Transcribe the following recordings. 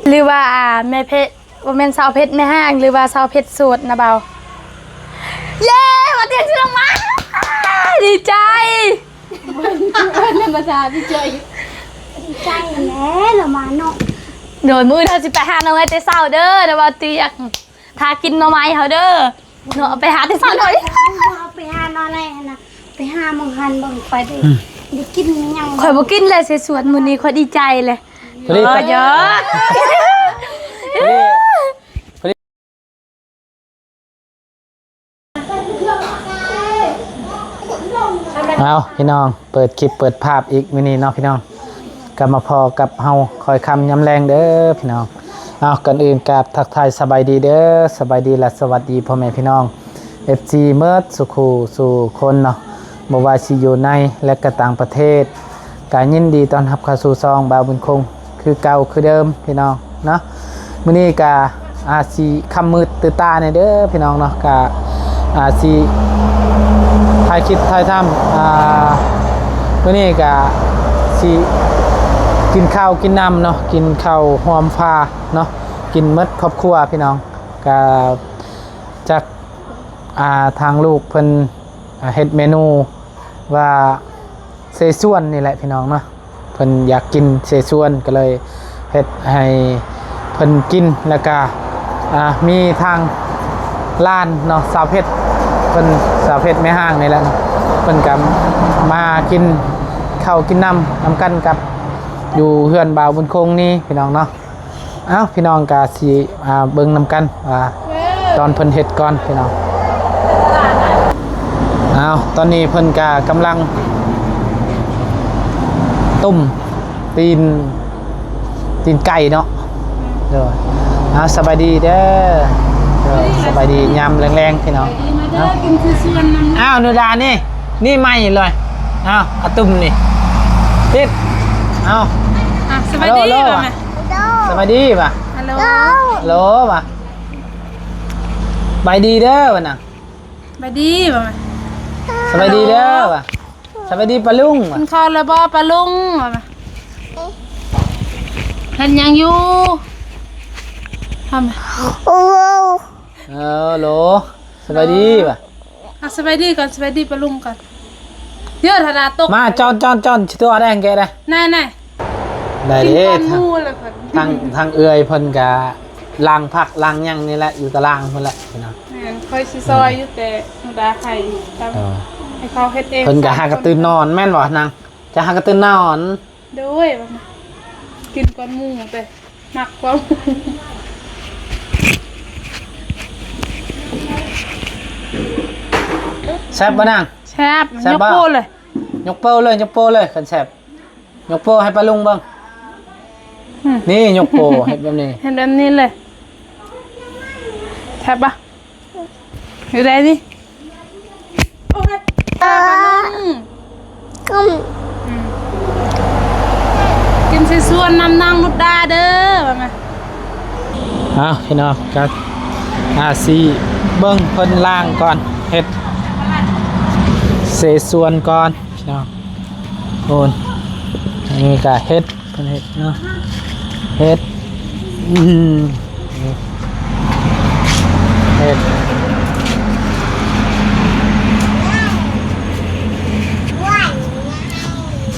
ຫຼືວ່າ ອ່າ ແມ່ເພັດ ບໍ່ແມ່ນສາວເພັດແມ່ຮ້າງ ຫຼືວ່າສາວເພັດໂສດນະເບົາ. ເຢ້ ວ່າຕຽງຊິລົງມາ ດີໃຈ ເອີ້ນນຳພາສາດີໃຈ ດີໃຈແຫຼະລະມາເນາະ. ໂດຍ ມື້ອື່ນເຮົາຊິໄປຫາໜໍ່ໄມ້ແຕ່ເຊົ້າເດີ ນະເບົາຕຽງ ຖ້າກິນໜໍ່ໄມ້ເຮົາເດີ. ເນາະ ໄປຫາແຕ່ເຊົ້າໜໍ່ ໄປຫາໜໍ່ໄມ້ຫັ້ນນະ ໄປຫາໝ່ອງຫັ້ນເບິ່ງ ຂ້ອຍໄດ້ ອືມ ໄດ້ກິນຫຍັງ ຂ້ອຍບໍ່ກິນແລ້ວ ເສສວນ ມື້ນີ້ຂ້ອຍດີໃຈເລີຍ ພໍດີ ເອີ ຢອກ ພໍດີ ພໍດີ ເອົາ ພີ່ນ້ອງ ເປີດຄລິບເປີດພາບອີກມື້ນີ້ເນາະພີ່ນ້ອງ ກັບມາພໍ້ກັບເຮົາຄ່ອຍຄ່ຳຍາມແລງເດີພີ່ນ້ອງ. ເອົາ ກ່ອນອື່ນກາບທັກທາຍສະບາຍດີເດີ ສະບາຍດີ ແລະ ສະຫວັດດີພໍ່ແມ່ພີ່ນ້ອງ ເອັຟຊີ ເໝິດສູ່ຄູ່ສູ່ຄົນເນາະ ບໍ່ວ່າຊິຢູ່ໃນ ແລະ ກະຕ່າງປະເທດ ກະຍິນດີຕ້ອນຮັບເຂົ້າສູ່ຊ່ອງບ່າວບຸນຄົງ ຄືເກົ່າຄືເດີມພີ່ນ້ອງເນາະ. ມື້ນີ້ກະອາດຊິຄ່ຳມືດຕື່ນຕາແດ່ເດີພີ່ນ້ອງເນາະ ກະອາດຊິຖ່າຍຄລິບຖ່າຍທຳ ອ່າ ມື້ນີ້ກະຊິກິນເຂົ້າກິນນ້ຳເນາະ ກິນເຂົ້າຮ່ວມພາເນາະ ກິນໝົດຄອບຄົວພີ່ນ້ອງ. ກະຈັກ ອ່າ ທາງລູກເພິ່ນ ອ່າ ເຮັດເມນູວ່າເສສວນນີ້ແຫຼະພີ່ນ້ອງເນາະ ເພິ່ນຢາກກິນເສສວນ ກໍເລີຍເຮັດໃຫ້ເພິ່ນກິນ ແລ້ວກະ ອ່າ ມີທາງຫຼານເນາະ ສາວເພັດ ເພິ່ນ ສາວເພັດແມ່ຮ້າງນີ້ແຫຼະ ເພິ່ນກະມາກິນເຂົ້າກິນນ້ຳນຳກັນກັບຢູ່ເຮືອນບ່າວບຸນຄົງນີ້ພີ່ນ້ອງເນາະ. ເອົ້າ ພີ່ນ້ອງກະຊິ ອ່າ ເບິ່ງນຳກັນວ່າຕອນເພິ່ນເຮັດກ່ອນພີ່ນ້ອງ. ເອົ້າ ຕອນນີ້ເພິ່ນກະກຳລັງຕົ້ມຕີນ ຕີນໄກ່ເນາະ. ໂດຍ ເອົ້າ ສະບາຍດີເດີ ໂດຍ ສະບາຍດີຍາມແລງໆ ພີ່ນ້ອງ. ເອົ້າ ອານຸດານີ້ ນີ້ໃໝ່ເລີຍ ເອົ້າ ອາຕຸ່ມນີ້ ຕິດ ເອົ້າ ສະບາຍດີ ສະບາຍດີຫວາ ຮັລໂຫຼ ຮັລໂຫຼຫວາ ສະບາຍດີເດີຫວານະ ສະບາຍດີຫວາ ສະບາຍດີເດີຫວາ ສະບາຍດີປ້າລຸງຫວາ ກິນເຂົ້າແລ້ວບໍ່ປ້າລຸງຫວາ ເຮັດຫຍັງຢູ່ ທຳ ເອີ ໂຫຼ ສະບາຍດີຫວາ ອ່ະ ສະບາຍດີກ່ອນ ສະບາຍດີປ້າລຸງກ່ອນ ເດີ ຖ້າດາຕົກ ມາ ຈອນ ຈອນ ຈອນ ຊິຕົວແດງແກະໄດ້ ນາຍ ນາຍ ໄດ້ເດ້ ທາງ ທາງເອື້ອຍເພິ່ນກະລ້າງຜັກລ້າງຫຍັງນີ້ແຫຼະ ຢູ່ຕາລ່າງພຸ້ນແຫຼະພີ່ນ້ອງ. ແມ່ນ ຂ້ອຍຊິຊ່ອຍຢູ່ ແຕ່ໝູດາໃຫ້ ເອີ ໃຫ້ເຂົາເຮັດເອງ ເພິ່ນກະຫາກະຕື່ນນອນແມ່ນບໍ່ນາງ? ຈະຫາກະຕື່ນນອນ ໂດຍ ກິນກ່ອນໝູ່ເດ້ ມັກກວ່າ ແຊບບໍ່ນາງ? ແຊບ ແຊບບໍ່? ຍົກໂປ້ເລີຍ ຍົກໂປ້ເລີຍ ຄັນແຊບ. ຍົກໂປ້ໃຫ້ປ້າລຸງເບິ່ງ ອືມ ນີ້ຍົກໂປ້ ເຮັດແບບນີ້ ເຮັດແບບນີ້ເລີຍ ແຊບບໍ່? ຢູ່ໃດນີ້ ໂອ້ຍ ປ້າລຸງ ອືມ ກິນເສສວນນຳນ້ອງມຸດດາເດີ ວ່າມາ. ເອົ້າ ພີ່ນ້ອງ ກະອາຊິເບິ່ງເພິ່ນລ້າງກ່ອນ ເຮັດເສສວນກ່ອນ ພີ່ນ້ອງ ໂອນ ອັນນີ້ກະເຮັດ ເພິ່ນເຮັດເນາະ ເຮັດ ອືມ ເຮັດ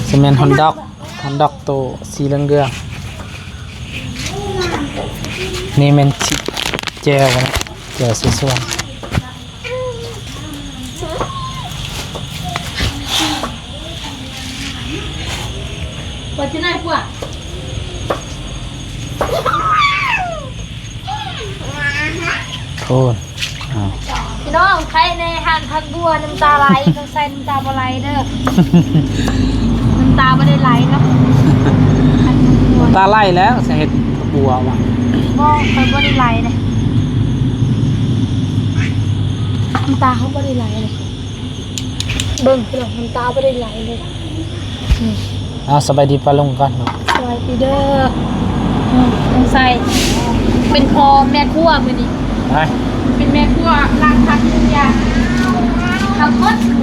ຊິແມ່ນຮອດດອກ ຮອດດອກໂຕສີເຫຼືອງໆ ນີ້ແມ່ນຊິແຈ່ວ ແຈ່ວເສສວນ. ໂພດ ອ້າວ ພີ່ນ້ອງ ໃຜແດ່ ຮ້ານຜັກບົວ ນ້ຳຕາໄຫຼ ຕ້ອງໃສ່ນ້ຳຕາບໍ່ໄຫຼເດີ ນ້ຳຕາບໍ່ໄດ້ໄຫຼເນາະ ຮ້ານຜັກບົວ ນ້ຳຕາໄຫຼແລ້ວ ຊິເຮັດຜັກບົວຫວາ ບໍ່ ຂ້ອຍບໍ່ໄດ້ໄຫຼເດ້ ນ້ຳຕາເຮົາບໍ່ໄດ້ໄຫຼເດ້. ເບິ່ງພີ່ນ້ອງ ນ້ຳຕາບໍ່ໄດ້ໄຫຼເລີຍ ອືມ ເອົາ ສະບາຍດີປ້າລຸງກ່ອນ ສະບາຍດີເດີ ອືມ ສົງໄສເປັນພໍ່ແມ່ຄົວມື້ນີ້ ໄປ ເປັນແມ່ຄົວລ້າງຜັກທຸກຢ່າງ ເອົາໝົດ ອືມ.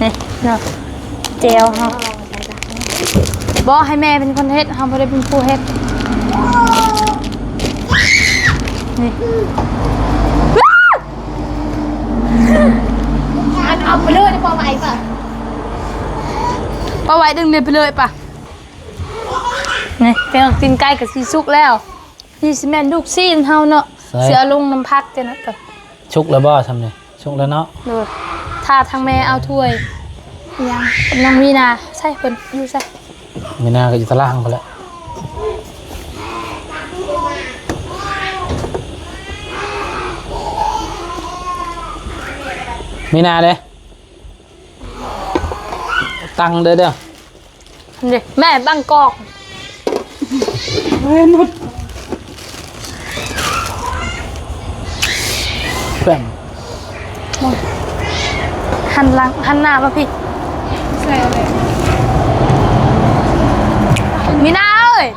ນີ້ເນາະ ແຈ່ວເຮົາ ບໍ່ ໃຫ້ແມ່ເປັນຄົນເຮັດ ເຮົາບໍ່ໄດ້ເປັນຜູ້ເຮັດ ນີ້ ອັນເອົາໄປເລີຍ ບໍ່ໄຫວປະ ບໍ່ໄຫວ ດຶງເດັດໄປເລີຍປະ. ນີ້ ແຕ່ວ່າຕີນໄກ່ກໍຊິສຸກແລ້ວ ນີ້ຊິແມ່ນລູກຊີ້ນເຮົາເນາະ ໃສ່ ຊິເອົາລົງນຳຜັກຈັ່ງນັ້ນກໍ ສຸກແລ້ວບໍ່ຊ່ຳນີ້? ສຸກແລ້ວເນາະ ໂດຍ ຖ້າທາງແມ່ເອົາຖ້ວຍຫຍັງ ນ້ອງມີນາໃສ່ ເພິ່ນຢູ່ໃສ? ມີນາກໍຢູ່ຕາລ່າງພຸ້ນແຫຼະ ມີນາເດ້ ຕັ້ງເດີ້ ເດີ້ ນີ້ ແມ່ບັງກອກ ເອີ ໝົດ ແປ້ງ ຫັນຫຼັງ ຫັນໜ້າມາພີ້ ໃສ່ເອົາເລີຍ ມີນາເອີຍ.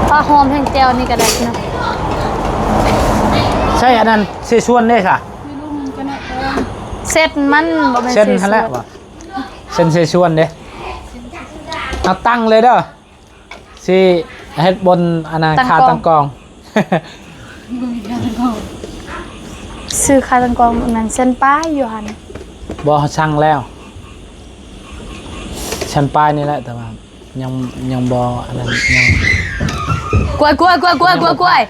ປາຫອມແຫ້ງແຈ່ວນີ້ກໍໄດ້ເນາະ ໃສ່ອັນນັ້ນເສຊວນເດ້ຊະ ເສັ້ນມັນບໍ່ແມ່ນເສັ້ນຫັ້ນແຫຼະ ເສຊວນ ເສັ້ນເສຊວນເດ້ ເອົາຕັ້ງເລີຍເດີ້. ຊິເຮັດບົນອັນນັ້ນ ຕັ້ງກ້ອງ ຂາຕັ້ງກ້ອງ ບໍ່ມີຂາຕັ້ງກ້ອງ ຊື້ຂາຕັ້ງກ້ອງອັນນັ້ນ ເສັ້ນປາຍຢູ່ຫັ້ນ ບໍ່ ເຮົາສັ່ງແລ້ວ ເສັ້ນປາຍນີ້ແຫຼະ ແຕ່ວ່າຍັງ ຍັງບໍ່ອັນນັ້ນ ຍັງ ກວຍ ກວຍ ກວຍ ກວຍ ກວຍ ກວຍ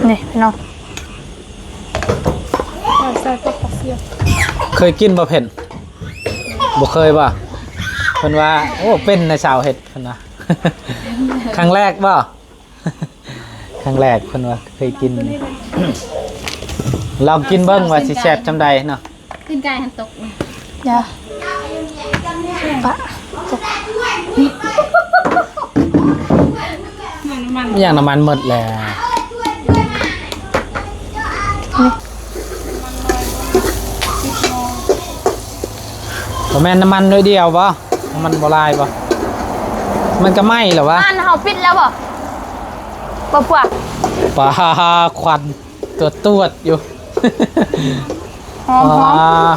ນີ້ພີ່ນ້ອງ ໃສ່ ໃສ່ພວກກະຊຽມ ເຄີຍກິນບໍ່ເພັນ? ບໍ່ເຄີຍບໍ່? ເພິ່ນວ່າ ໂອ້ ເປັນນາຍສາວເຮັດ ເພິ່ນວ່າ ຄັ້ງແລກບໍ່? ຄັ້ງແລກ ເພິ່ນວ່າເຄີຍກິນ ລອງກິນເບິ່ງວ່າຊິແຊບຊ່ຳໃດເນາະ. ຕີນໄກ່ຫັ້ນຕົກ ຢ່າ ປະ ຕົກ ມັນ ມັນ ອີ່ຫຍັງ ນ້ຳມັນໝົດແລ້ວ. ບໍ່ແມ່ນນ້ຳມັນໜ້ອຍດຽວບໍ່? ນ້ຳມັນບໍ່ຫຼາຍບໍ່? ມັນກໍໄໝ້ແລ້ວວະ. ອັນເຮົາປິດແລ້ວບໍ່? ບໍ່ປົວ ປາ ຄວັນຕວດໆຢູ່. ຫອມ ຫອມ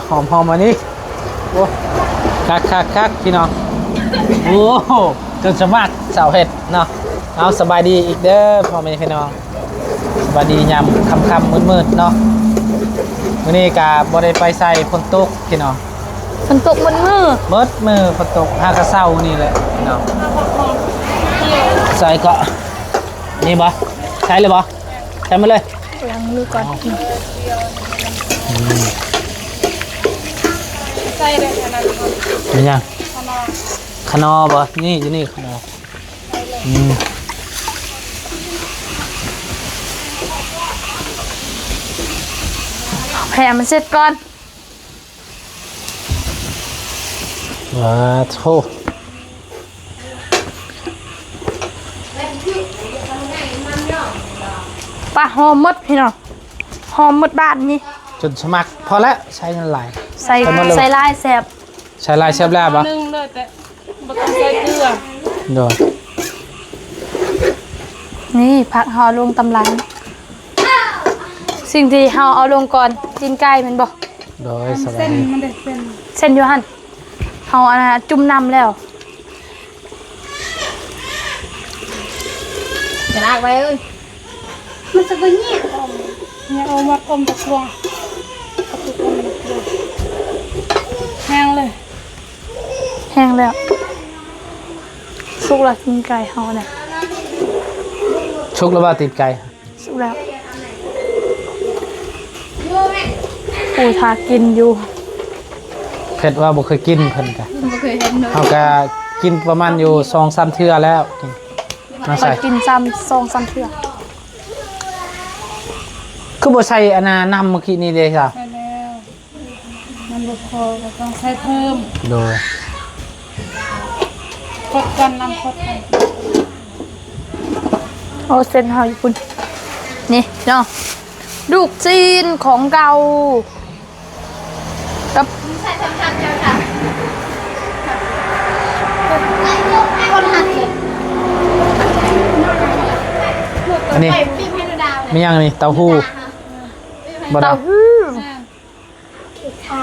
ຫອມ ຫອມອັນນີ້. ໂອ້ ຄັກໆໆ ພີ່ນ້ອງ. ໂອ້ ຈົນສະໝັກສາວເຮັດເນາະ. ເອົາ ສະບາຍດີອີກເດີພໍ່ແມ່ພີ່ນ້ອງ. ສະບາຍດີຍາມຄ່ຳໆມືດໆເນາະ. ມື້ນີ້ກະບໍ່ໄດ້ໄປໃສ ຝົນຕົກພີ່ນ້ອງ. ຝົນຕົກໝົດມື້ ໝົດມື້ຝົນຕົກ ຫາກະເຊົ້ານີ້ແຫຼະພີ່ນ້ອງ. ໃສ່ເກາະ ນີ້ບໍ່? ໃສ່ເລີຍບໍ່? ໃສ່ໝົດເລີຍ. ລ້າງມືກ່ອນ. ອືມ ໃສ່ເດີ ອັນນັ້ນ ແມ່ນຫຍັງ? ຂະນອ ຂະນອບໍ່? ນີ້ ຢູ່ນີ້ຂະນອ. ອືມ ແຜ່ມັນເສັດກ່ອນ. ວ້າໂທ້ ປາ ຫອມໝົດພີ່ນ້ອງ ຫອມໝົດບ້ານນີ້. ຈົນສະໝັກ ພໍແລ້ວ ໃສ່ນັ້ນຫຼາຍ ໃສ່ ໃສ່ໝົດເລີຍ ໃສ່ຫຼາຍແຊບ. ໃສ່ຫຼາຍແຊບຫຼາຍບໍ່? ໜຶ່ງເລີຍ ແຕ່ບໍ່ຕ້ອງໃສ່ເກືອ. ໂດຍ ນີ້ຜັກເຮົາເອົາລົງຕຳຫຼັງ. ສິ່ງທີ່ເຮົາເອົາລົງກ່ອນ ຕີນໄກ່ແມ່ນບໍ່? ໂດຍ ສະບາຍດີ. ເສັ້ນມັນເດ້ ເສັ້ນ ເສັ້ນຢູ່ຫັ້ນ ເຮົາອັນນັ້ນຈຸ່ມນ້ຳແລ້ວ. ຈະລາກໄວ້ເອີຍ ມັນຈະບໍ່ແຍກອອກ ແຍກອອກ ມັດອມຕະກວງ ປະຕູອມຕະກວງ ແຫ້ງເລີຍ ແຫ້ງແລ້ວ ສຸກແລ້ວຕີນໄກ່ເຮົານະ ສຸກແລ້ວບໍ່ຕີນໄກ່? ສຸກແລ້ວ ຜູ້ຖ້າກິນຢູ່ ເພິ່ນວ່າບໍ່ເຄີຍກິນ ເພິ່ນກະ ບໍ່ເຄີຍເຫັນເນາະ ເຮົາກະກິນປະມານຢູ່ສອງສາມເທື່ອແລ້ວ ມາໃສ່ ຂ້ອຍກິນຊ້ຳສອງສາມເທື່ອ ຄືບໍ່ໃສ່ອັນນ່າ ນ້ຳມື້ກີ້ນີ້ເດ້ຊະ? ໃສ່ແລ້ວ ມັນບໍ່ພໍກໍຕ້ອງໃສ່ເພີ່ມ ໂດຍ ຄົດກ່ອນ ນ້ຳຄົດກ່ອນ ໂອ້ ເສັ້ນເຮົາຢູ່ພຸ້ນ ນີ້ເນາະ ລູກຊີ້ນຂອງເກົ່າ ກັບ ອັນນີ້ ແມ່ນຫຍັງນີ້? ເຕົ້າຫູ້ ບໍ່ດາວ? ເຕົ້າຫູ້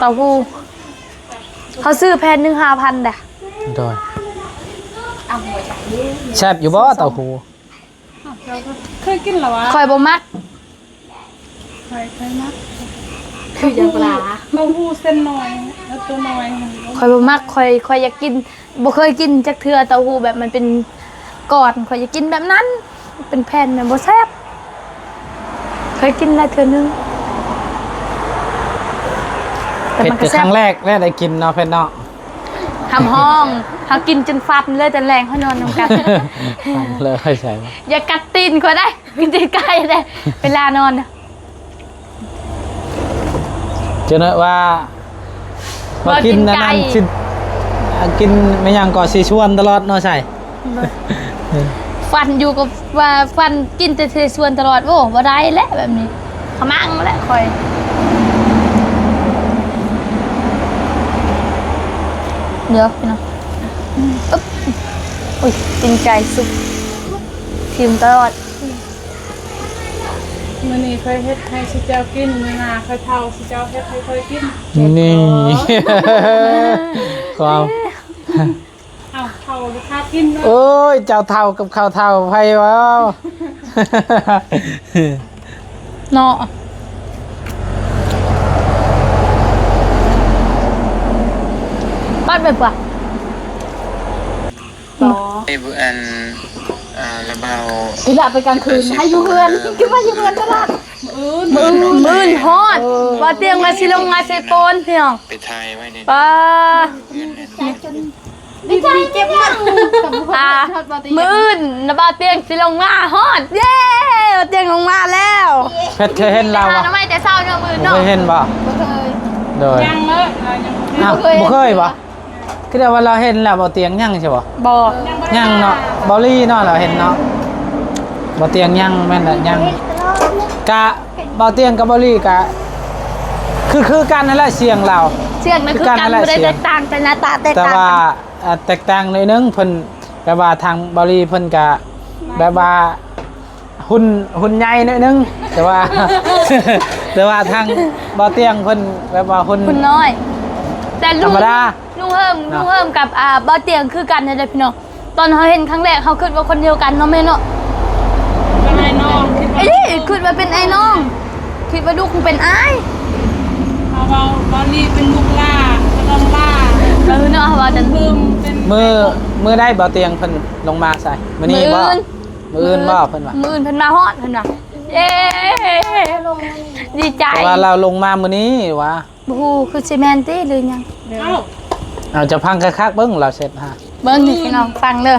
ເຕົ້າຫູ້ ເຮົາຊື້ແຜ່ນໜຶ່ງຫ້າພັນເດ້. ໂດຍ ແຊບຢູ່ບໍ່ເຕົ້າຫູ້? ເຈົ້າເຄີຍກິນລະຫວາ? ຂ້ອຍບໍ່ມັກ ຂ້ອຍ ຂ້ອຍມັກ ຄືຫຍັງປະຫຼາ? ເຕົ້າຫູ້ເສັ້ນນ້ອຍ ເອົາໂຕນ້ອຍ ຂ້ອຍບໍ່ມັກ ຂ້ອຍ ຂ້ອຍຢາກກິນ ບໍ່ເຄີຍກິນຈັກເທື່ອເຕົ້າຫູ້ແບບມັນເປັນກ້ອນ ຂ້ອຍຢາກກິນແບບນັ້ນ ເປັນແຜ່ນນະ ບໍ່ແຊບ ເຄີຍກິນແລ້ວເທື່ອໜຶ່ງ ແຕ່ມັນກໍແຊບ ເປັນຄັ້ງແລກແລ້ວໄດ້ກິນເນາະ ເພັດເນາະ ຮຳຮ້ອງ ເຮົາກິນຈົນຟັນເລີຍ ແຕ່ແລງເຮົານອນນຳກັນ ຟັນເລີຍໃສ່ ຢ່າກັດຕີນຂ້ອຍໄດ໋ ກິນຕີນໄກ່ເດ້ ເວລານອນ ຈະນ້ອຍວ່າ ວ່າກິນອັນນັ້ນຊິ ກິນແມ່ນຫຍັງກໍຊິຊວນຕະຫຼອດເນາະ ໃສ່ ຝັນຢູ່ກັບວ່າຝັນກິນແຕ່ເສສວນຕະຫຼອດ ໂອ້ ບໍ່ໄດ້ແຫຼະແບບນີ້ ຂະມັງແຫຼະຂ້ອຍ ເດີຍວພີ່ນ້ອງ ອຶບ ໂອ້ຍ ຕີນໄກ່ສຸກ ຖິ້ມຕະຫຼອດ. ມື້ນີ້ຂ້ອຍເຮັດໃຫ້ຊຸເຈົ້າກິນ ມື້ໜ້າຂ້ອຍເຖົ້າ ຊຸເຈົ້າເຮັດໃຫ້ຂ້ອຍກິນ. ນີ້ ຄວາມ ເອົາເຖົ້າແລ້ວພາກິນເນາະ. ໂອ້ຍ ເຈົ້າເຖົ້າກັບຂ້າເຖົ້າ ໃຜເວົ້າ ເນາະ ປັດໄປກວ່າ. ບໍ່ ໄອ້ ອັນ ອ່າ ລະເບົາ ອີຫຼ້າໄປກາງຄືນ ໃຫ້ຢູ່ເຮືອນ ຄິດວ່າຢູ່ເຮືອນຕະຫຼອດ. ມື້ອື່ນ ມື້ອື່ນຮອດ ເອີ ວ່າຕຽງວ່າຊິລົງມາເຊໂປນ ພີ່ນ້ອງ ໄປຖ່າຍໄວ້ໃນ ປ້າ ເຮືອນນັ້ນ ດີໃຈເຈັບໝົດ ອ່າ ມື້ອື່ນນະ ບ່າວຕຽງຊິລົງມາຮອດ ເຢ້ ບ່າວຕຽງລົງມາແລ້ວ. ເພັດເຄີຍເຫັນລາວບໍ່? ຫາໜໍ່ໄມ້ແຕ່ເຊົ້າເນາະ ມື້ອື່ນເນາະ ເຄີຍເຫັນບໍ່? ບໍ່ເຄີຍ ໂດຍ ຍັງເລີຍ ອ່າ ຍັງບໍ່ເຄີຍ ບໍ່ເຄີຍບໍ່? ຄືແຕ່ວ່າລາວເຫັນແລ້ວ ບ່າວຕຽງຍັງໃຊ່ບໍ່? ບໍ່ ຍັງເນາະ ບ່າວລີເນາະ ລາວເຫັນເນາະ ບ່າວຕຽງຍັງ ແມ່ນແຫຼະ ຍັງ ກະ ບ່າວຕຽງກັບບ່າວລີກະ ຄື ຄືກັນຫັ້ນແຫຼະ ສຽງລາວ ສຽງນັ້ນຄືກັນ ບໍ່ໄດ້ແຕກຕ່າງ ແຕ່ໜ້າຕາແຕກຕ່າງ ແຕ່ວ່າ ອ່າ ແຕກຕ່າງໜ້ອຍໜຶ່ງ ເພິ່ນ ແບບວ່າທາງບ່າວລີເພິ່ນກະ ແບບວ່າ ຫຸ່ນ ຫຸ່ນໃຫຍ່ໜ້ອຍໜຶ່ງ ແຕ່ວ່າ ແຕ່ວ່າທາງບ່າວຕຽງເພິ່ນແບບວ່າຫຸ່ນ ຫຸ່ນນ້ອຍ ແຕ່ລຸງ ທຳມະດາ ລຸງເຮີມ ເນາະ ລຸງເຮີມກັບ ອ່າ ບ່າວຕຽງຄືກັນເດ້ພີ່ນ້ອງ. ຕອນເຮົາເຫັນຄັ້ງແລກ ເຮົາຄິດວ່າຄົນດຽວກັນເນາະແມ່ເນາະ ເປັນອ້າຍນ້ອງ ເອີ ຄິດວ່າເປັນອ້າຍນ້ອງ ຄິດວ່າລູກເປັນອ້າຍ ເຮົາເວົ້າ ບ່າວລີເປັນລູກຫຼ້າ ເປັນນ້ອງຫຼ້າ ເອີ ເນາະ ເຮົາເວົ້າຈັ່ງ ເພິ່ນເປັນ ມື້ ມື້ໃດບ່າວຕຽງເພິ່ນລົງມາໃສ່? ມື້ນີ້ບໍ່? ມື້ອື່ນ ມື້ອື່ນບໍ່ເພິ່ນວ່າ? ມື້ອື່ນເພິ່ນມາຮອດເພິ່ນວ່າ ເຢ້ ດີໃຈ ແຕ່ວ່າລາວລົງມາມື້ນີ້ຫວາ? ບໍ່ຮູ້ ຄືຊິແມ່ນຕິ ຫຼືຫຍັງ? ເອົ້າ ເອົາ ເຈົ້າຟັງຄັກໆ ເບິ່ງລາວເຊັດຫາ ເບິ່ງນີ້ພີ່ນ້ອງຟັງເດີ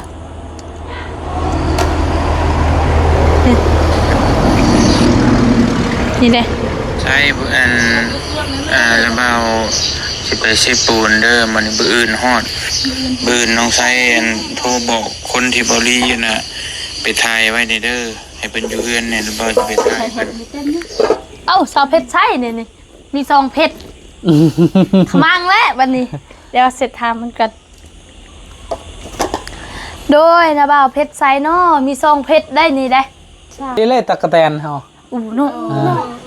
ນີ້ເດ້ ໃຊ່ ອັນ ອ່າ ລະເບົາຊິໄປເຊໂປນເດີ ມື້ນີ້ ມື້ອື່ນຮອດ ມື້ອື່ນນ້ອງໄຊ ອັນ ໂທບອກ ຄົນທີ່ບໍ່ລີຢູ່ນະ ໄປຖ່າຍໄວ້ແດ່ເດີ ໃຫ້ເພິ່ນຢູ່ເຮືອນແດ່ ລະເບົາຈະໄປຖ່າຍເພິ່ນ. ເອົ້າ ສາວເພັດໃຊ້ນີ້ ມີສອງເພັດ ຂະມັງແຫຼະບັດນີ້ ດຽວເຊັດຖາມເພິ່ນກ່ອນ ໂດຍ ນະບ່າວເພັດໃສ່ເນາະ ມີສອງເພັດໄດ໋ນີ້ໄດ໋ ນີ້ແຫຼະຕັກກະແຕນເຮົາ ອູ້ເນາະ ເອີ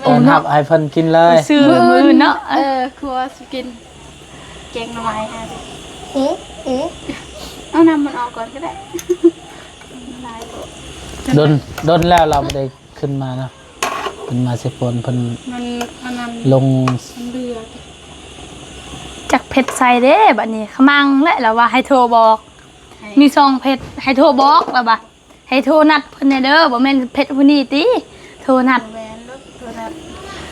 ເອີ ເນາະ ເອີ ຮັບໃຫ້ເພິ່ນກິນເລີຍ ມື້ອື່ນ ມື້ອື່ນເນາະ ເອີ ຄົວຊິກິນ ແກງໜໍ່ໄມ້ຫາ ເອ ເອ ເອົານ້ຳມັນອອກກ່ອນກໍໄດ້ ແກ ດົນ ດົນແລ້ວລາວບໍ່ໄດ້ຂຶ້ນມາເນາະ ເພິ່ນມາໃສ່ຝົນ ເພິ່ນ ມັນອັນນັ້ນ ລົງ ມັນເບື່ອ ຈັກເຜັດໃສ່ເດ້ ບັດນີ້ຂະມັງແຫຼະ ລາວວ່າໃຫ້ໂທບອກ ໃຫ້ ມີຊ່ອງເຜັດ ໃຫ້ໂທບອກ ລາວວ່າ ໃຫ້ໂທນັດເພິ່ນແດ່ເດີ ບໍ່ແມ່ນເຜັດຜູ້ນີ້ຕິ ໂທນັດ ແມ່ນ ໂທນັດ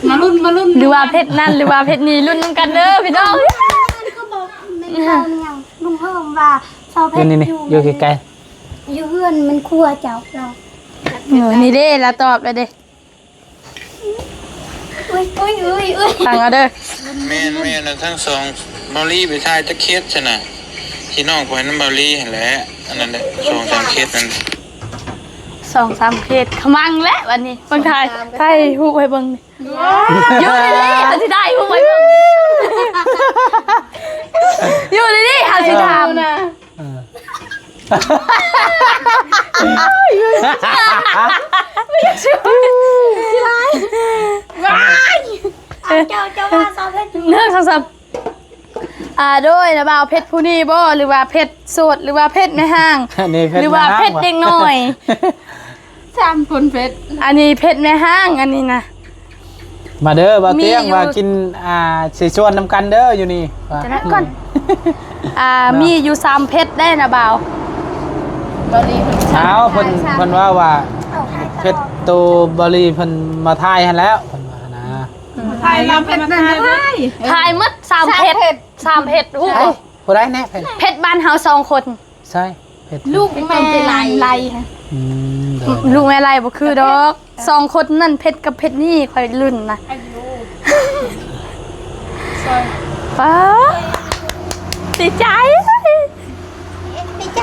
ມາລຸ້ນ ມາລຸ້ນ ຫຼືວ່າເຜັດນັ້ນ ຫຼືວ່າເຜັດນີ້ ລຸ້ນນຳກັນເດີພີ່ນ້ອງ ເພິ່ນກໍບອກແມ່ນເຂົາຫຍັງ ລຸງເຮີມວ່າຊາວເຜັດ ນີ້ໆ ຢູ່ ຢູ່ໃກ້ໆ ຢູ່ເຮືອນແມ່ນຄົວເຈົ້າເນາະ ເອີ ນີ້ເດ້ ລາວຕອບແລ້ວເດ້ ອຸ້ຍ ອຸ້ຍ ອຸ້ຍ ອຸ້ຍ ຟັງເອົາເດີ ແມ່ນໆ ນະ ທັງສອງ ເບົາລີໄປຖ່າຍຈັກເຂດຊັ້ນນະ ທີ່ນ້ອງໄປນຳເບົາລີຫັ້ນແຫຼະ ອັນນັ້ນແຫຼະ ສອງສາມເຂດນັ້ນ ສອງສາມເຂດ ຂະມັງແຫຼະ ບັດນີ້ ເບິ່ງຖ່າຍ ສອງສາມ ຖ່າຍຮູບໃຫ້ເບິ່ງ ຢູ່ດີໆ ເຮົາຊິຖ່າຍຮູບໃຫ້ເບິ່ງ ຢູ່ດີໆ ເຮົາຊິຖາມ ເອີ ເຈົ້າ ເຈົ້າວ່າຊາວເຜັດ ໜຶ່ງ ສອງ ສາມ ອ່າ ໂດຍ ນ້າບ່າວເພັດຜູ້ນີ້ບໍ່ ຫຼືວ່າເພັດໂສດ ຫຼືວ່າເພັດແມ່ຮ້າງ ອັນນີ້ເພັດ ຫຼືວ່າເພັດເດັກນ້ອຍ ສາມຄົນເພັດ ອັນນີ້ເພັດແມ່ຮ້າງ ອັນນີ້ນະ ມາເດີ ບ່າວຕຽງ ມີຢູ່ ວ່າກິນ ອ່າ ເສສວນນຳກັນເດີຢູ່ນີ້ ວ່າ ຈະນັດກ່ອນ ອ່າ ເນາະ ມີຢູ່ສາມເພັດໄດ໋ນະບ່າວ ບ່າວລີເພິ່ນ ອ້າວ ເພິ່ນ ເພິ່ນວ່າ ວ່າເພັດໂຕບ່າວລີເພິ່ນມາຖ່າຍຫັ້ນແລ້ວ ເພິ່ນວ່ານະ ອືມ ຖ່າຍລຳເພັດນັ້ນເລີຍ ຖ່າຍໝົດສາມເພັດ ສາມເພັດ ສາມເພັດ ຮູ້ບໍ່ ຜູ້ໃດແນ່ເພັດ ເພັດບ້ານເຮົາສອງຄົນ ໃຊ່ ເພັດ ລູກແມ່ໄລ ອືມ ໂດຍ ລູກແມ່ໄລບໍ່ຄືດອກ ສອງຄົນນັ້ນເພັດກັບເພັດນີ້ ຂ້ອຍລຸ້ນນະ ປ້າ ດີໃຈ ດີໃຈ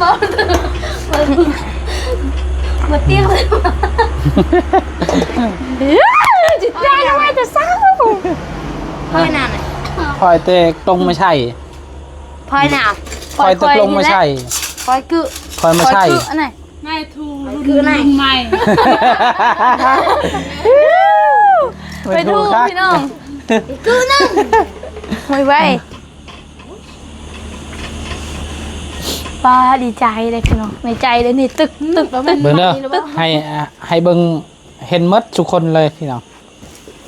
ບໍ່ ບໍ່ຕິວ ດີໃຈໄວ້ແຕ່ເຊົ້າ ຂ້ອຍນັ້ນ ຂ້ອຍແຕ່ຕົງມາໃສ່ ຂ້ອຍນະ ຂ້ອຍຕົກລົງມາໃສ່ ຂ້ອຍກຶ ຂ້ອຍມາໃສ່ ຂ້ອຍກຶອັນໃດ ນາຍທູລຸ້ນໃໝ່ ໄປທູພີ່ນ້ອງ ຄືໜຶ່ງ ໄວໆ ປ້າ ດີໃຈເດ້ພີ່ນ້ອງ ໃນໃຈເດ້ນີ້ ຕຶກ ຕຶກ ຕຶກ ເບິ່ງເດີ ໃຫ້ ໃຫ້ເບິ່ງ ເຫັນໝົດທຸກຄົນເລີຍພີ່ນ້ອງ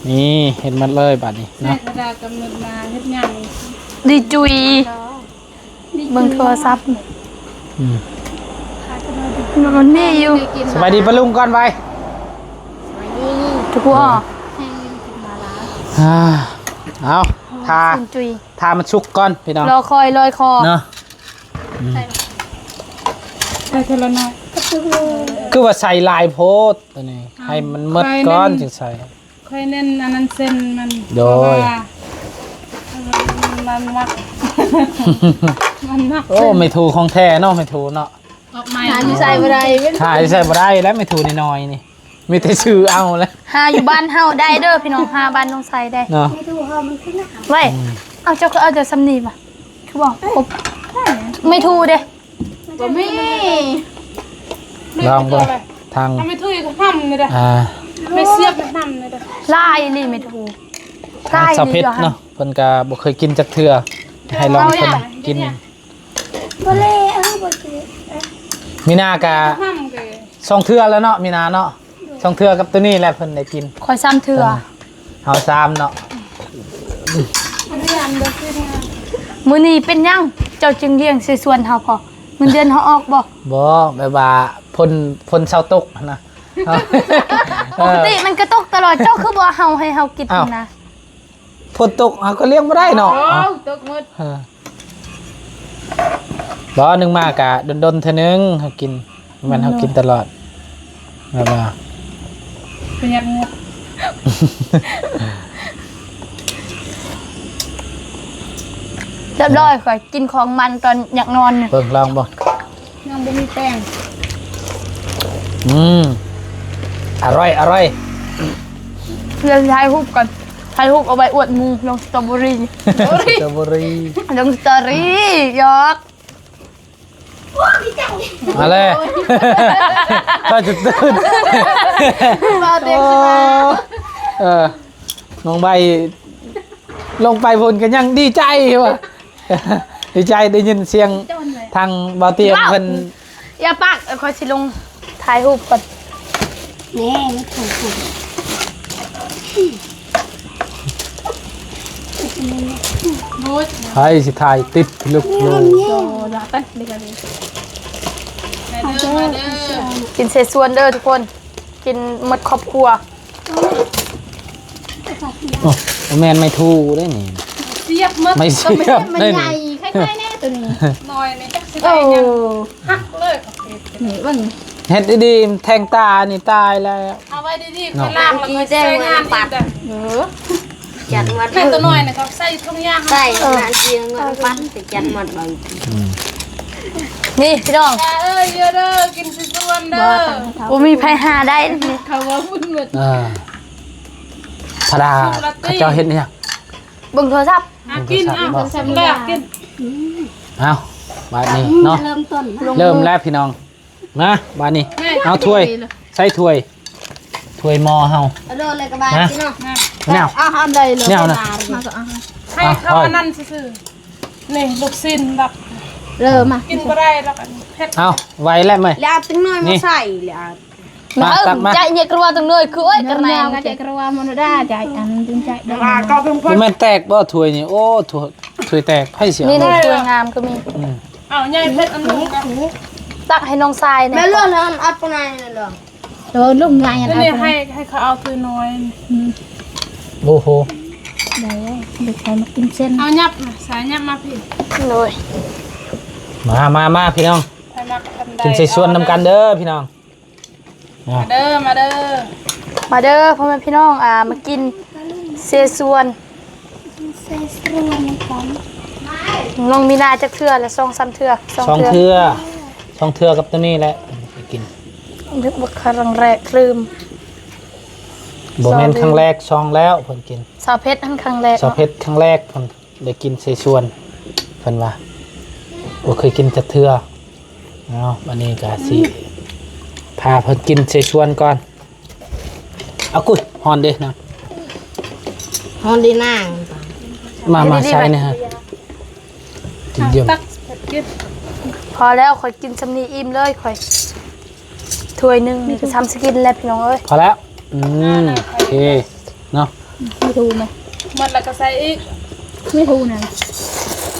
ນີ້ເຫັນໝົດເລີຍບາດນີ້ເນາະ ແມ່ກະດາກຳນົດມາເຮັດຫຍັງ ດີຈຸຍ ເບິ່ງໂທລະສັບ ອືມ ມັນມີຢູ່ ສະບາຍດີປ້າລຸງກ່ອນໄວ ສະບາຍດີ ທຸກຄົນ ອ່າ ເອົາ ຖ້າ ຊິນຈຸຍ ຖ້າມັນສຸກກ່ອນພີ່ນ້ອງ ລໍຄອຍ ລໍຄອຍ ເນາະ ອືມ ໃສ່ເທື່ອລະໜ້ອຍ ຄືວ່າໃສ່ຫຼາຍໂພດໂຕນີ້ ໃຫ້ມັນໝົດກ່ອນຈຶ່ງໃສ່ ຂ້ອຍເນັ້ນອັນນັ້ນເສັ້ນມັນ ໂດຍ ເພາະວ່າມັນມັກ ມັນມັກ ໂອ້ ເສັ້ນ ແມ່ທູຂອງແທ້ເນາະ ແມ່ທູເນາະ ອອກໃໝ່ ຫາຢູ່ໃສບໍ່ໄດ້ ຫາຢູ່ໃສບໍ່ໄດ້ແລ້ວ ແມ່ທູນ້ອຍໆນີ້ ມີແຕ່ຊື້ເອົາແລ້ວ ຫາຢູ່ບ້ານເຮົາໄດ້ເດີພີ່ນ້ອງ ຫາບ້ານນ້ອງໄຊໄດ້ເນາະ ແມ່ທູເຮົາມັນຄືໜາວ ໄວ້ ອືມ ເອົາ ເຈົ້າຄືເອົາແຕ່ສ່ຳນີ້ຫວາ ຄືບໍ່ຄົບ ແມ່ທູເດ້ ບໍ່ມີ ລອງເບິ່ງທາງ ທາງແມ່ທູກໍນຳນີ້ເດ້ ອ່າ ແມ່ສຽບກໍນຳນີ້ເດ້ ຫຼາຍອີ່ຫຼີແມ່ທູ ທາງສາວເພັດເນາະ ເພິ່ນກໍບໍ່ເຄີຍກິນຈັກເທື່ອ ໃຫ້ລອງເພິ່ນກິນ ບໍ່ເລ ເອີ ບໍ່ກິນ ມີນາກໍສອງເທື່ອແລ້ວເນາະ ມີນາເນາະ ສອງເທື່ອກັບໂຕນີ້ແຫຼະເພິ່ນໄດ້ກິນ ຂ້ອຍສາມເທື່ອ ເຮົາສາມເນາະ ມື້ນີ້ເປັນຫຍັງເຈົ້າຈຶ່ງລ້ຽງໃສ່ສວນເຮົາພໍ ເງິນເດືອນເຮົາອອກບໍ່? ບໍ່ ແບບວ່າຝົນ ຝົນເຊົາຕົກຫັ້ນນະ ເອີ ປົກກະຕິມັນກໍຕົກຕະຫຼອດ ເຈົ້າຄືບໍ່ເຮົາໃຫ້ເຮົາກິນ ອ້າວ ນະ ຝົນຕົກເຮົາກໍລ້ຽງບໍ່ໄດ້ເນາະ ໂອ້ ຕົກໝົດ ເອີ ບໍ່ ໜຶ່ງມາກະດົນໆເທື່ອໜຶ່ງເຮົາກິນ ແມ່ນເຮົາກິນຕະຫຼອດ ແບບວ່າປະຢັດງົບ ຮຽບຮ້ອຍ ຂ້ອຍກິນຂອງມັນຕອນຢາກນອນນີ້ ເບິ່ງລອງເບິ່ງ ຍັງບໍ່ມີແປ້ງ ອືມ ອະຮ່ອຍ ອະຮ່ອຍ ດຽວຖ່າຍຮູບກ່ອນ ຖ່າຍຮູບເອົາໄວ້ອວດໝູ່ ລົງສະຕໍເບີຣີ ສະຕໍເບີຣີ ລົງສະຕໍຣີ ຢອກ ມາແລ້ວ ຂ້ອຍຈະຕື່ນ ມາເຕັມ ໂອ້ ເອີ ນ້ອງໃບ ລົງໄປພຸ້ນກໍຍັງດີໃຈວ່າ ດີໃຈໄດ້ຍິນສຽງທາງບ່າວຕຽງເພິ່ນ ຢ່າປາກ ຂ້ອຍຊິລົງ ຖ່າຍຮູບກ່ອນ. ແນ່ ມັນຖືກ ໃຜຊິຖ່າຍຕິດລູກໂລ. ກິນເສສວນເດີທຸກຄົນ ກິນໝົດຄອບຄົວ. ໂອ້ ບໍ່ແມ່ນໄມ້ທູເດ້ນີ້ ສຽບໝົດ ໄມ້ສຽບ ມັນໃຫຍ່ ໃຫ້ຂ້ອຍແນ່ໂຕນີ້ ໜ້ອຍນີ້ຈັກຊິໄດ້ຫຍັງ ຫັກເລີຍ. ນີ້ເບິ່ງ ເຮັດດີໆ ແທງຕານີ້ຕາຍແລ້ວ. ເອົາໄວ້ດີໆ ຂ້ອຍລ້າງແລ້ວຂ້ອຍໃຊ້ງານອີກເດີ. ເອີ ຈັດໝົດ ແມ່ນໂຕນ້ອຍນະ ເຂົາໃສ່ຖົງຢາງ ໃສ່ ເອີ ນັ້ນຊິເງິນປັນໄປຈັດໝົດເບິ່ງ. ນີ້ພີ່ນ້ອງ ເອີ ເດີ ກິນຊິຊວນເດີ ບໍ່ມີໃຜຫາໄດ້ ເຂົາວ່າພຸ້ນໝົດ. ເອີ ພະດາ ເຂົາເຈົ້າເຮັດຫຍັງ ເບິ່ງໂທລະສັບ ຫາກິນ ເອົາ ເບິ່ງໂທລະສັບ ກິນ. ເອົາ ບາດນີ້ເນາະ ເລີ່ມຕົ້ນ ເລີ່ມແລ້ວພີ່ນ້ອງ. ມາບາດນີ້ ເອົາຖ້ວຍ ໃສ່ຖ້ວຍ ຖ້ວຍໝໍ້ເຮົາ ເອົາໂດນເລີຍກະບາດ ມາ ຊິເນາະ ແນວ ເອົາອັນໃດເລີຍ ແນວນະ ມາກໍເອົາ ໃຫ້ເຂົາອັນນັ້ນຊື່ໆ ນີ້ລູກຊີ້ນດອກ ເລີ່ມມາ ກິນບໍ່ໄດ້ດອກ ອັນເຜັດ. ເອົາ ໄວແລ້ວເມຍ ແລ້ວເອົາຕຶງນ້ອຍມາໃສ່ ແລ້ວເອົາ ມາ ຕັກມາ ຈະເຍກຣວາຕັງເນີຍ ຄື ໂອ້ຍ ກະແນງ ຈະກຣວາ ມະນຸດາ ຈະອັນດຶງຈະ ບໍ່ແມ່ນແຕກບໍ່ຖ້ວຍນີ້ ໂອ້ ຖ້ວຍ ຖ້ວຍແຕກ ໃຜຊິເອົາ ນີ້ ຖ້ວຍງາມກໍມີ ອືມ ເອົາໃຫຍ່ເຜັດອັນໜຶ່ງ ຕັກໃຫ້ນ້ອງຊາຍແດ່ ແມ່ນເລື່ອນອັນອັດປານໃດນັ້ນເດີ ເອີ ລຸງໃຫຍ່ອັນອັດປານໃດ ໃຫ້ ໃຫ້ເຂົາເອົາຖ້ວຍນ້ອຍ ອືມ ໂອ້ໂຫ ໄດ້ແລ້ວ ເດັກໄທມາກິນເສັ້ນ ເອົາຫຍັບ ສາຍຫຍັບມາພີ້ ໂດຍ ມາ ມາ ມາ ພີ່ນ້ອງ ກິນເສສວນນຳກັນເດີພີ່ນ້ອງ. ມາເດີ ມາເດີ ມາເດີພໍ່ແມ່ພີ່ນ້ອງ ອ່າ ມາກິນເສສວນ ເສສວນນຳກັນ ນ້ອງມີນາຈັກເທື່ອລະ ສອງສາມເທື່ອ ສອງເທື່ອ ສອງເທື່ອ ສອງເທື່ອກັບໂຕນີ້ແຫຼະ ໄປກິນ ນຶກວ່າຄັ້ງແລກລືມ ບໍ່ແມ່ນຄັ້ງແລກ ສອງແລ້ວເພິ່ນກິນ ສາວເພັດຫັ້ນຄັ້ງແລກ ສາວເພັດຄັ້ງແລກເພິ່ນ ໄດ້ກິນເສສວນ ເພິ່ນວ່າບໍ່ເຄີຍກິນຈັກເທື່ອ. ເອົາ ບາດນີ້ກະຊິພາເພິ່ນກິນເສສວນກ່ອນ. ເອົາ ກຸ້ຍ ຮ້ອນເດ້ນະ ຮ້ອນເດ້ນາງ. ມາ ມາໃສ່ນີ້ຮະ ກິນເຢີມ ພໍແລ້ວ ຂ້ອຍກິນຊ່ຳນີ້ອີ່ມເລີຍ ຂ້ອຍ ຖ້ວຍໜຶ່ງນີ້ກໍຊ່ຳຊິກິນແລ້ວພີ່ນ້ອງເອີຍ ພໍແລ້ວ. ອືມ ໂອເຄເນາະ ໄມ້ທູນະ ໝົດແລ້ວກໍໃສ່ອີກ ໄມ້ທູນະ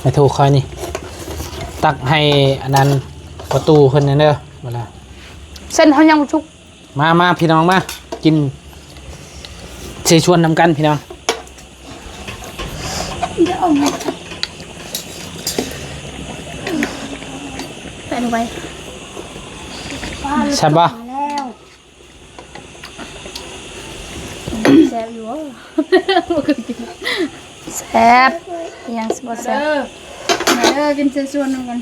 ໄມ້ທູຂ້ອຍນີ້ ຕັກໃຫ້ອັນນັ້ນປະຕູເພິ່ນແດ່ເດີ ເວລາ ເສັ້ນເຮົາຍັງບໍ່ສຸກ. ມາ ມາ ພີ່ນ້ອງ ມາກິນເສສວນນຳກັນພີ່ນ້ອງ. ໃສ່ລົງໄປ ແຊບບໍ່? ແຊບຢູ່ບໍ່? ແຊບ ອີຫຍັງຊິບໍ່ແຊບ? ມາເດີ ມາເດີ ກິນເສສວນນຳກັນ.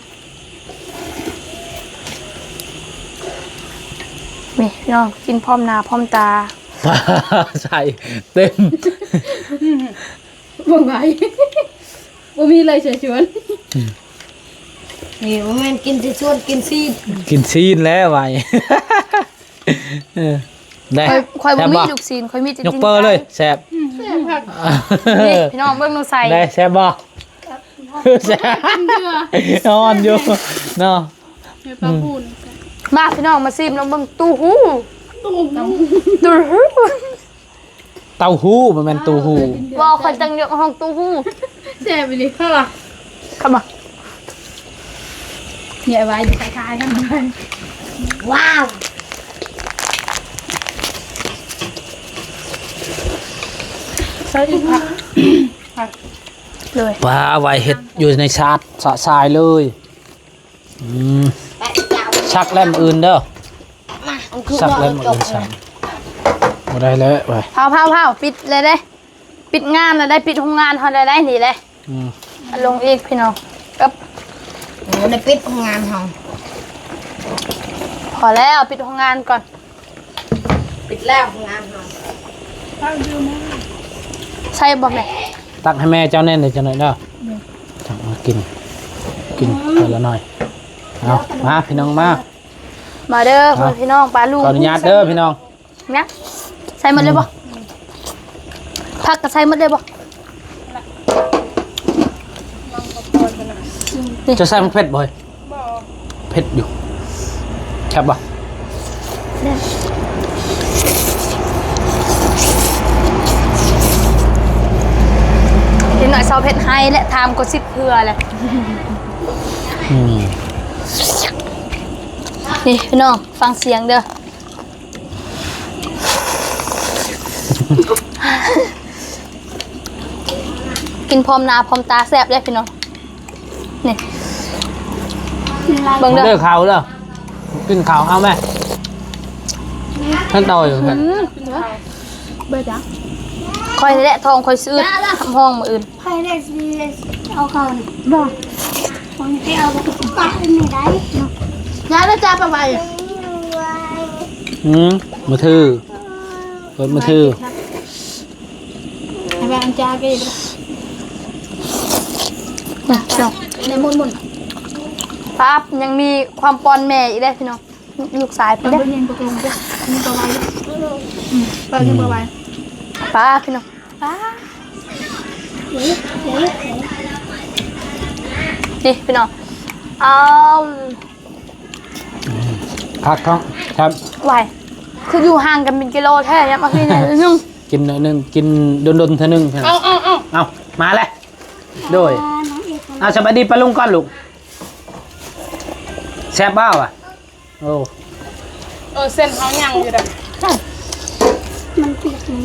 ນີ້ພີ່ນ້ອງ ກິນພ້ອມໜ້າພ້ອມຕາ ໃສ່ເຕັມ ບໍ່ໄຫວ ບໍ່ມີເລີຍເສສວນ. ນີ້ບໍ່ແມ່ນກິນເສສວນ ກິນຊີ້ນ ກິນຊີ້ນແລ້ວໄຫວ. ເອີ ໄດ້ ຂ້ອຍ ຂ້ອຍບໍ່ມີລູກຊີ້ນ ຂ້ອຍມີແຕ່ຕີນໄກ່ ຍົກເປີເລີຍ ແຊບ ແຊບຄັກ. ນີ້ພີ່ນ້ອງເບິ່ງໜູໃສ່ ໄດ້ ແຊບບໍ່? ອ່ອນຢູ່ເນາະ. ມາພີ່ນ້ອງ ມາຊີມລອງເບິ່ງຕູ້ຫູ ຕູ້ຫູ ເຕົ້າຫູ້ ບໍ່ແມ່ນຕູ້ຫູ້. ບໍ່ ຂ້ອຍຈັ່ງຢາກຮ້ອງຕູ້ຫູ້. ແຊບອີ່ຫຼີ ເຂົ້າລະ ເຂົ້າມາ ເຍາະໄວ້ ຖ່າຍໆກັນ. ວ້າວ ໃສ່ອີກ ເລີຍ ປາໄວ້ເຮັດຢູ່ໃນຊາດສະຊາຍເລີຍ. ອືມ ຊັກແລ້ວມື້ອື່ນເດີ ຊັກແລ້ວມື້ອື່ນຊັ້ນ ບໍ່ໄດ້ແລ້ວໄວ. ເຜົາໆໆ ປິດແລ້ວເດ້ ປິດງານແລ້ວໄດ້ ປິດໂຮງງານເຮົາແລ້ວໄດ້ ນີ້ແຫຼະ. ອືມ ລົງອີກພີ່ນ້ອງ ກັບ ໂອ້ ໄດ້ປິດໂຮງງານເຮົາ ພໍແລ້ວ ປິດໂຮງງານກ່ອນ. ປິດແລ້ວງານເຮົາ ໃສ່ບໍ່ແມ່? ຕັກໃຫ້ແມ່ເຈົ້າແດ່ເດີ ຈັກໜ້ອຍເດີ ຕັກມາກິນ ກິນເທື່ອລະໜ້ອຍ. ເອົາ ມາພີ່ນ້ອງມາ ມາເດີພີ່ນ້ອງ ປາລູກ ຂໍອະນຸຍາດເດີພີ່ນ້ອງ. ນະ ໃສ່ໝົດເລີຍບໍ່? ຜັກກໍໃສ່ໝົດເລີຍບໍ່? ຈະໃສ່ໝາກເຜັດບໍ່ເຮີ້ຍ? ບໍ່ ເຜັດຢູ່ ແຊບບໍ່? ເດັກນ້ອຍສາວເພັດໄຫ້ແຫຼະ ຖາມກໍສິບເທື່ອແຫຼະ. ອືມ ນີ້ພີ່ນ້ອງ ຟັງສຽງເດີ້. ກິນພ້ອມໜ້າພ້ອມຕາແຊບເດ້ພີ່ນ້ອງ. ນີ້ ເບິ່ງເດີ້ ເດີ ເຂົ້າເດີ ກິນເຂົ້າເອົາແມະ. ຂັ້ນຕອນຢູ່ ອືມ ເບີຈັກ ຂ້ອຍນີ້ແຫຼະ ທ້ອງຂ້ອຍສະອືດ ຮ້ອງມື້ອື່ນ. ໃຜໄດ້ຊິເອົາເຂົ້ານີ້ ບໍ່ ຂອງທີ່ເອົາປະປະນີ້ໄດ້. ຍ້າຍແລ້ວຈ້າ ປະໄວ. ອືມ ມືຖື ເປີດມືຖື. ໃຫ້ວ່າອັນຈາເກ ນີ້ພີ່ນ້ອງ ໄດ້ໝຸ່ນໆ ປັບ ຍັງມີຄວາມປ້ອນແມ່ອີກເດ້ພີ່ນ້ອງ. ລູກຊາຍເພິ່ນເດ້ ເບິ່ງຍິງປະຕູເດ້ ຍິງປະໄວເດ້. ອືມ ປາຍິງປະໄວ ປາພີ່ນ້ອງ ປາ. ນີ້ພີ່ນ້ອງ ອ້າວ ຄັກເນາະ ແຊບ. ຫວາຍ ຄືຢູ່ຫ່າງກັນເປັນກິໂລແທ້ເນາະ ມາກິນໜ້ອຍໜຶ່ງ ກິນໜ້ອຍໜຶ່ງ ກິນດົນໆເທື່ອໜຶ່ງ. ເອົາ ເອົາ ເອົາ ເອົາ ມາແລ້ວ ໂດຍ. ອ່າ ນາງເອກ ເອົາ ສະບາຍດີປ້າລຸງກ່ອນລູກ. ແຊບບໍ່ວະ? ໂອ້ ເອີ ເສັ້ນເຮົາຍັງຢູ່ເດີ້ ມັນຕິດມື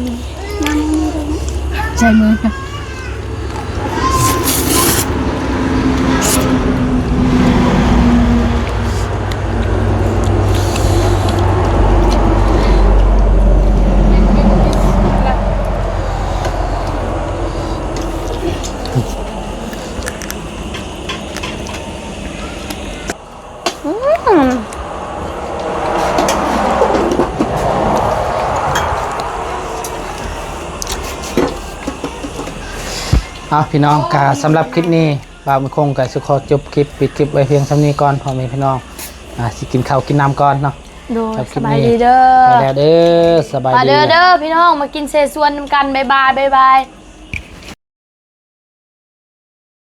ຍັງ ໃສ່ມື. ອືມ ເອົາ ພີ່ນ້ອງ ກະສຳລັບຄລິບນີ້ ບ່າວບຸນຄົງກະຊິຂໍຈົບຄລິບ ປິດຄລິບໄວ້ພຽງສ່ຳນີ້ກ່ອນ ພໍ່ແມ່ພີ່ນ້ອງ. ອ່າ ຊິກິນເຂົ້າກິນນ້ຳກ່ອນເນາະ. ໂດຍ ສະບາຍດີເດີ້ ໄປແລ້ວເດີ້ ສະບາຍດີ ມາເດີ້ ເດີ້ພີ່ນ້ອງ ມາກິນເສສວນນຳກັນ ບາຍບາຍ ບາຍບາຍ.